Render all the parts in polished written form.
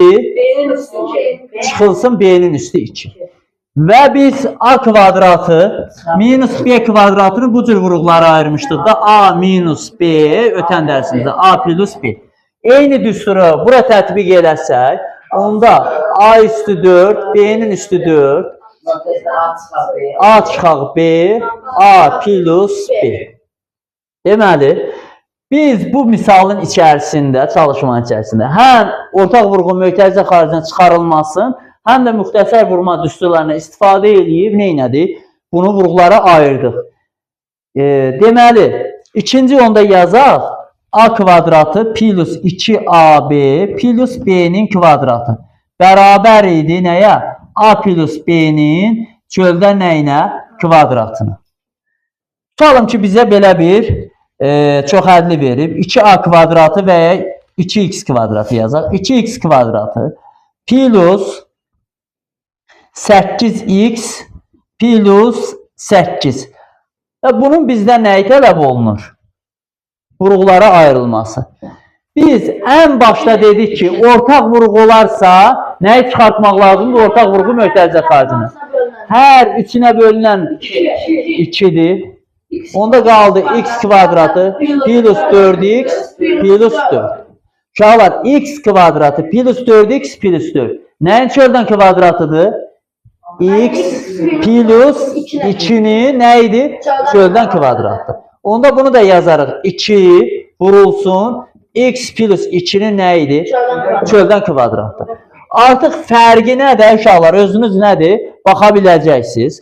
B-nin üstü 2. Çıxılsın B-nin üstü 2. Və biz A kvadratı minus B kvadratını bu cür vuruqlara ayırmışdıq da A minus B ötən dərsimizdə A plus B. Eyni düsturu bura tətbiq eləsək, onda A üstü 4, B-nin üstü 4, A çıxar B. A çıxaq B, A plus B. Deməli, biz bu misalın içərisində, çalışmanın içərisində həm ortaq vurğun mötərizə xaricinə çıxarılmasın, həm də müxtəsər vurma düsturlarına istifadə eləyib nə elədik? Bunu vurğulara ayırdıq. Deməli, ikinci onda yazaq. A kvadratı plus 2AB plus B-nin kvadratı bərabər idi nəyə? A plus B-nin çöldə nəyinə? Kvadratına. Tutalım ki, bizə belə bir çox ədli verib. 2A kvadratı və ya 2x kvadratı yazaq. 2x kvadratı plus 8x plus 8. Və bunun bizdən nəyi tələb olunur? Vuruqlara ayrılması. Biz ən başda dedik ki, ortaq vuruq olarsa, nəyi çıxartmaq lazımdır? Ortaq vuruğu mötərizə xaricinə. Hər üçünə bölünən 2-dir. Onda qaldı x kvadratı plus 4x plus 4. Uşaqlar, x kvadratı plus 4x plus 4. Nəyin çöldən kvadratıdır? X plus 2-nin nə idi? Çöldən kvadratıdır. Onda bunu da yazarıq. 2 vurulsun x plus 2-nin nə idi? Çöldən kvadratıdır. Artıq fərqi nədir uşaqlar? Özünüz nədir? Baxa biləcəksiniz.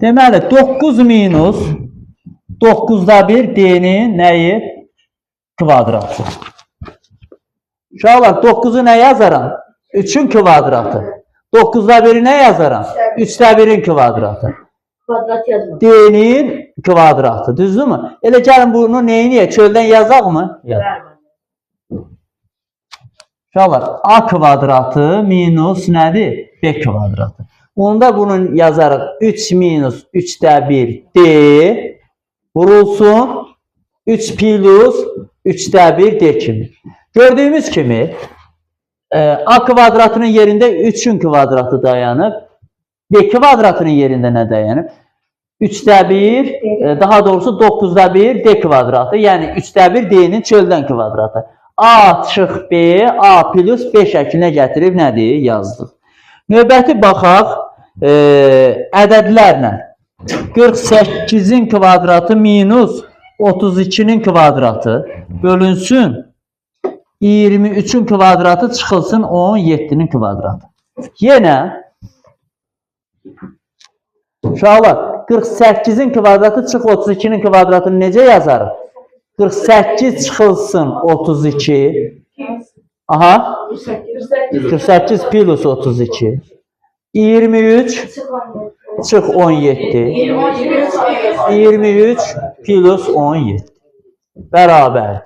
Deməli 9 minus 9-da 1 D-nin nəyi? Kvadratı. Uşaqlar 9-u nə yazaram? 3-ün kvadratı. 9-da 1-i nə yazaram? 3-də 1-in kvadratı. Kvadrat yazma. D-nin kvadratı. Düzdürmü? Elə gəlin bunu neyniyək? Çöldən yazaq mı? Yazaq. Uşaqlar, A kvadratı minus nədir? B kvadratı. Onda bunun yazarıq 3 minus 3-də 1 D vurulsun 3 plus 3-də 1 D kimi. Gördüyümüz kimi A kvadratının yerində 3-ün kvadratı dayanıb. B kvadratının yerində nə dayanıb? 3-də 1, daha doğrusu 9-da 1 D kvadratı, yəni 3-də 1 D-nin çöldən kvadratı. A çıx B, A plus B şəklinə gətirib nədir? Yazdıq. Növbəti baxaq ədədlərlə. 48-in kvadratı minus 32-nin kvadratı bölünsün 23-ün kvadratı çıxılsın 17-nin kvadratı. Yenə uşaqlar 48-in kvadratı çıx 32-nin kvadratını necə yazarıq? 48 çıxılsın 32. Aha. 48 plus 32. 23 çıx 17. 23 plus 17. Bərabər.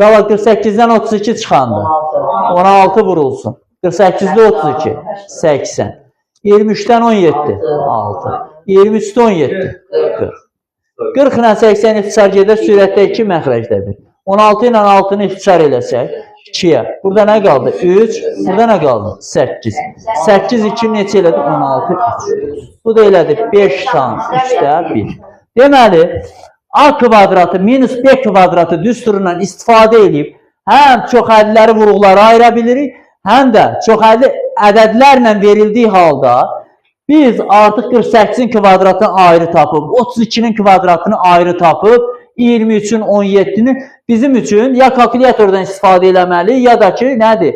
Uşaqlar 48-dən 32 çıxanda 16 vurulsun. 48-də 32 80. 23-dən 17 6. 23-də 17 40. 40 ilə 80 ixtisar gedər, sürətdə 2, məxrəcdə 1. 16 ilə 6-nı ixtisar eləsək 2-yə. Burada nə qaldı? 3. Burada nə qaldı? 8. 8 2 neçə elədi? 16 3. Bu da elədi 5 tam 3-də 1. Deməli, A kvadratı minus B kvadratı düsturundan istifadə edib həm çoxədliləri vuruqlara ayıra bilirik, həm də çoxədli ədədlərlə verildiyi halda biz artıq 48-in kvadratını ayrı tapıb, 32-nin kvadratını ayrı tapıb, 23-ün 17-ni bizim üçün ya kalkulyatordan istifadə eləməli, ya da ki, nədir?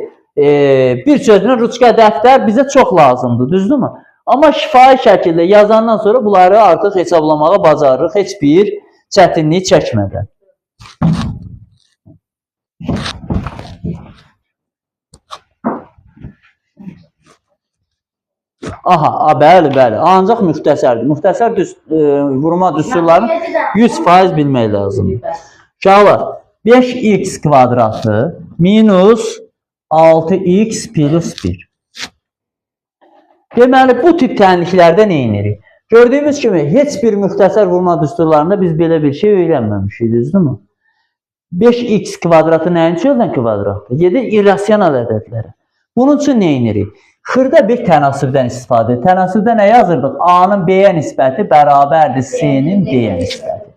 Bir sözlə ruçka, dəftər bizə çox lazımdır, düzdürmü? Amma şifahi şəkildə yazandan sonra bunları artıq hesablamağa bacarırıq, heç bir çətinlik çəkmədən. Aha, bəli, bəli. Ancaq müxtəsərdir. Müxtəsər vurma düsturlarını 100% bilmək lazımdır. Uşaqlar, 5x kvadratı minus 6x plus 1. Deməli, bu tip tənliklərdə nə edirik? Gördüyümüz kimi, heç bir müxtəsər vurma düsturlarında biz belə bir şey öyrənməmişik, düzdürmü? 5x kvadratı nəyin üçün kvadratdır? Gedir irrasional ədədlərə. Bunun üçün nə edirik? Xırda bir tənasübdən istifadə. Tənasübdə nə yazırdıq? A-nın B-yə nisbəti bərabərdir C-nin D-yə nisbəti.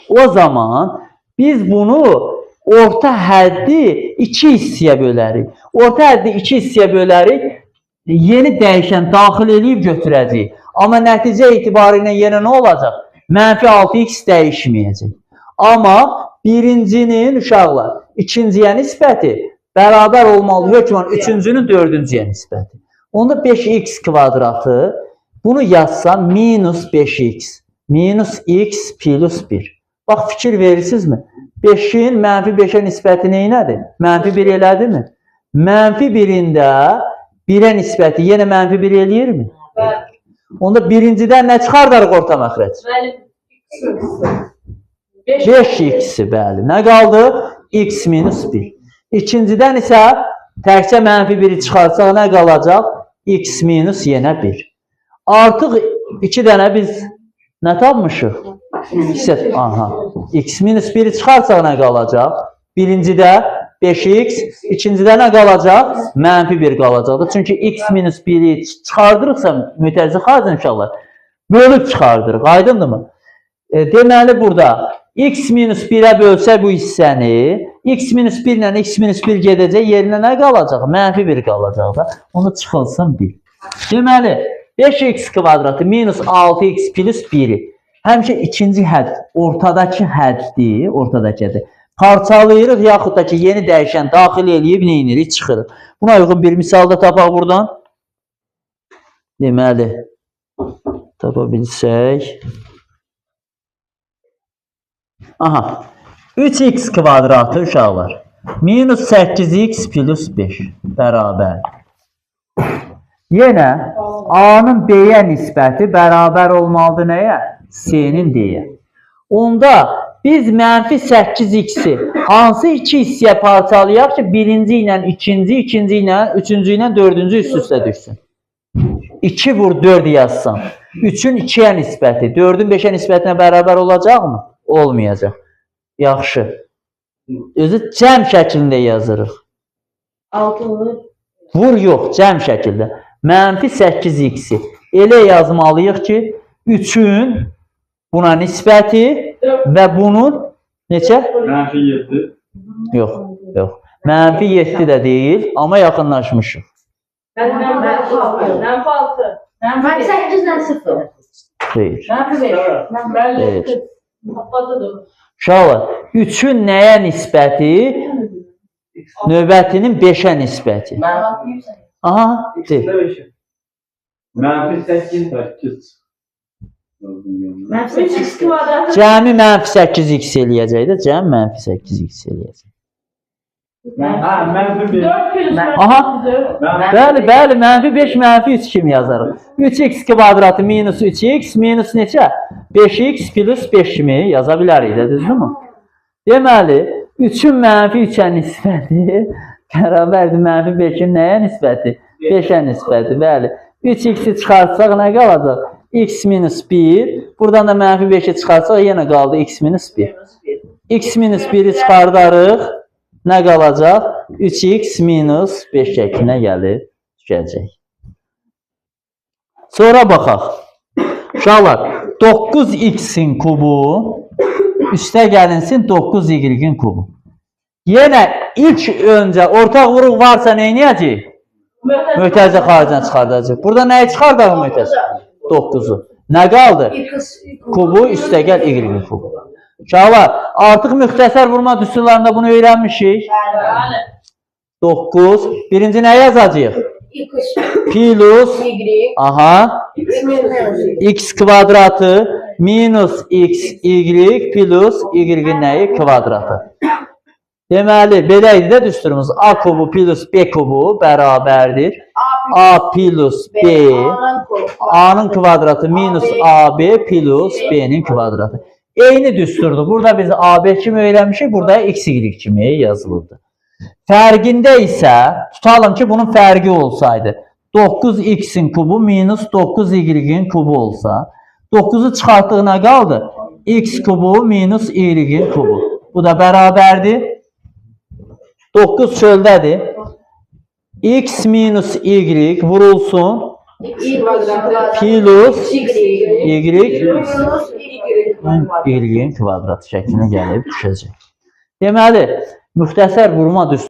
O zaman biz bunu orta həddi iki hissəyə bölərik. Orta həddi iki hissəyə bölərik, yeni dəyişən daxil eləyib götürəcəyik. Amma nəticə etibarilə yenə nə olacaq? Mənfi 6x dəyişməyəcək. Amma birincinin uşaqlar ikinciyə nisbəti bərabər olmalı hökmən üçüncünün dördüncüyə nisbəti. Onda 5x kvadratı bunu yazsam minus 5x minus x plus 1. Bax fikir verirsinizmi? 5-in mənfi 5-ə nisbəti neynədir? Mənfi 1 elədimi? Mənfi 1-in də 1-ə nisbəti yenə mənfi 1 eləyirmi? Bəli. Onda birincidən nə çıxardarıq orta məxrəc? Bəli. 5x-i, bəli. Nə qaldı? X minus 1. İkincidən isə təkcə mənfi 1-i çıxarsaq nə qalacaq? X minus yenə 1. Artıq 2 dənə biz nə tapmışıq? X, aha. X minus 1-i çıxarsaq nə qalacaq? Birincidə 5x, ikincidə nə qalacaq? Mənfi 1 qalacaqdır. Çünki x minus 1-i çıxardırıqsa mütəzzi xaricə inşallah bölüb çıxardırıq. Aydındırmı? Deməli burada x minus 1-ə bölsək bu hissəni, x minus 1 ilə x minus 1 gedəcək, yerinə nə qalacaq? Mənfi 1 qalacaq da. Onu çıxılsın 1. Deməli, 5x kvadratı minus 6x plus 1-i həmişə ikinci hədd, ortadakı həddi, ortadakı həddi parçalayırıq, yaxud da ki, yeni dəyişən daxil eləyib, nə edirik? Çıxırıq. Buna uyğun bir misal da tapaq buradan. Deməli, tapa bilsək. Aha. 3x kvadratı uşaqlar. Minus 8x plus 5 bərabər. Yenə A-nın B-yə nisbəti bərabər olmalıdır nəyə? C-nin D-yə. Onda biz mənfi 8x-i hansı iki hissəyə parçalayaq ki, birinci ilə ikinci, ikinci ilə üçüncü ilə dördüncü üst-üstə düşsün. 2 vur 4 yazsam. 3-ün 2-yə nisbəti, 4-ün 5-ə nisbətinə bərabər olacaqmı? Olmayacaq. Yaxşı. Özü cəm şəklində yazırıq. 6 olur. Vur yox, cəm şəkildə. Mənfi 8x-i elə yazmalıyıq ki, 3-ün buna nisbəti və bunun neçə? Mənfi 7. Yox, yox. Mənfi 7 də deyil, amma yaxınlaşmışıq. Mənfi 6. Mənfi 6. Mənfi 8-lə 0. Xeyr. Mənfi 5. Evet. Patladı. Uşaqlar, 3-ün nəyə nisbəti? Növbətinin 5-ə nisbəti. Aha, de. Mənfi 8. 8. Mənfi 3x kvadratı. Cəmi mənfi 8x eləyəcək də, cəmi mənfi 8x eləyəcək. Hə, mənfi 1. 4 plus mənfi Aha. 4. Bəli, bəli, mənfi 5, mənfi 3 kimi yazarıq. 3x kvadratı minus 3x minus neçə? 5x plus 5 kimi yaza bilərik də, düzdürmü? Deməli, 3-ün mənfi 3-ə nisbəti bərabərdir mənfi 5-in nəyə nisbəti? 5-ə nisbəti, bəli. 3x-i çıxartsaq nə qalacaq? X minus 1. Buradan da mənfi 5-i çıxartsaq yenə qaldı x minus 1. X minus 1-i çıxardarıq. Nə qalacaq? 3x minus 5 şəklinə gəlir, düşəcək. Sonra baxaq. Uşaqlar, 9x-in kubu üstə gəlinsin 9y-in kubu. Yenə ilk öncə ortaq vuruq varsa nə edəcəyik? Mötərizə xaricdən çıxardacaq. Burada nəyi çıxardaq mötərizə? 9-u. Nə qaldı? Kubu üstəgəl y-in kubu. Uşaqlar, artıq müxtəsər vurma düsturlarında bunu öyrənmişik. Bəli. 9. Birinci nə yazacağıq? X, Plus, Y, aha, X minus x kvadratı minus x, y plus y-in nəyi? Kvadratı. Deməli, belə idi də düsturumuz. A kubu plus B kubu bərabərdir. A plus B, A-nın kvadratı minus AB plus B-nin kvadratı. Eyni düsturdur. Burada biz AB kimi öyrənmişik, burada x, y kimi yazılıbdır. Fərqində isə, tutalım ki, bunun fərqi olsaydı. 9x-in kubu minus 9y-in kubu olsa, 9-u çıxartdıq nə qaldı? X kubu minus y-in kubu. Bu da bərabərdir. 9 çöldədir. X minus y vurulsun X kvadratı. plus Y. y Minus Y kvadratı. y-in kvadratı şəklinə gəlib düşəcək. Deməli, müxtəsər vurma düsturu